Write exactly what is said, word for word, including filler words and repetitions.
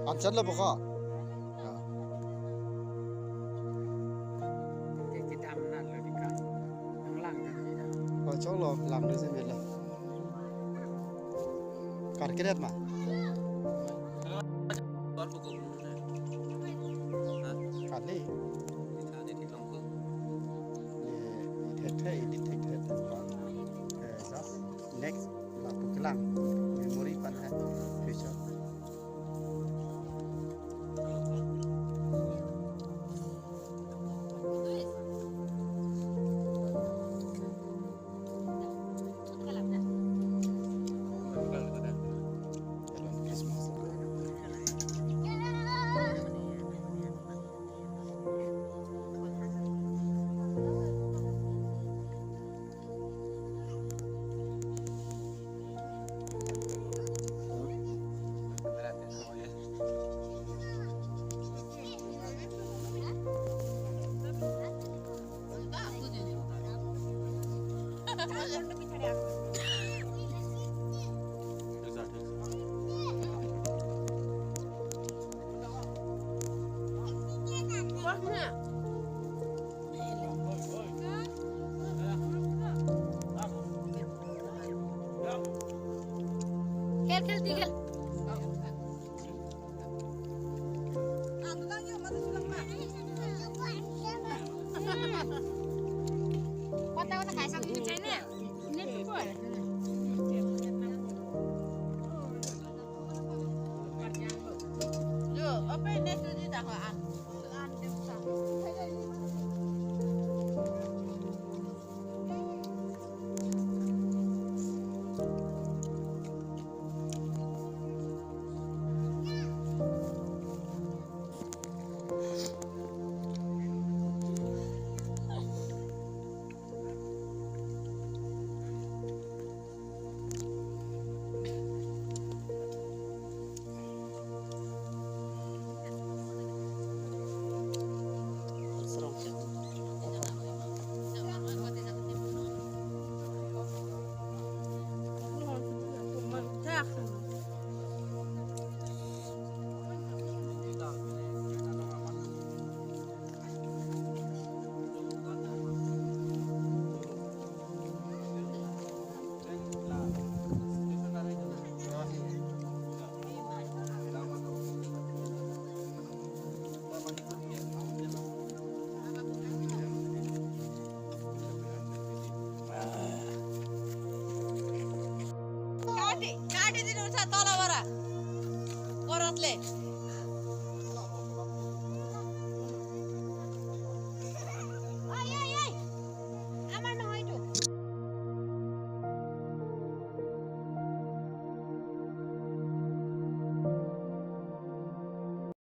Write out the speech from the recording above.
Kanchan lo bokha. Ke kedam na lo di ka. Nang lang kan di da. Ko chok lo lang do se mela. Kar keret ma. Kali. Ye, thek thek, edit thek thek. Eh, sa. Next, lapu kelang, memory pen hai future. Khel, khel, di khel. Kota, kota, kaisa kini chai ne? Ini tu koi. Yo, apa ini tu di tahu an? An, an, an. Kati, kati di nursa tola bara. Korat le.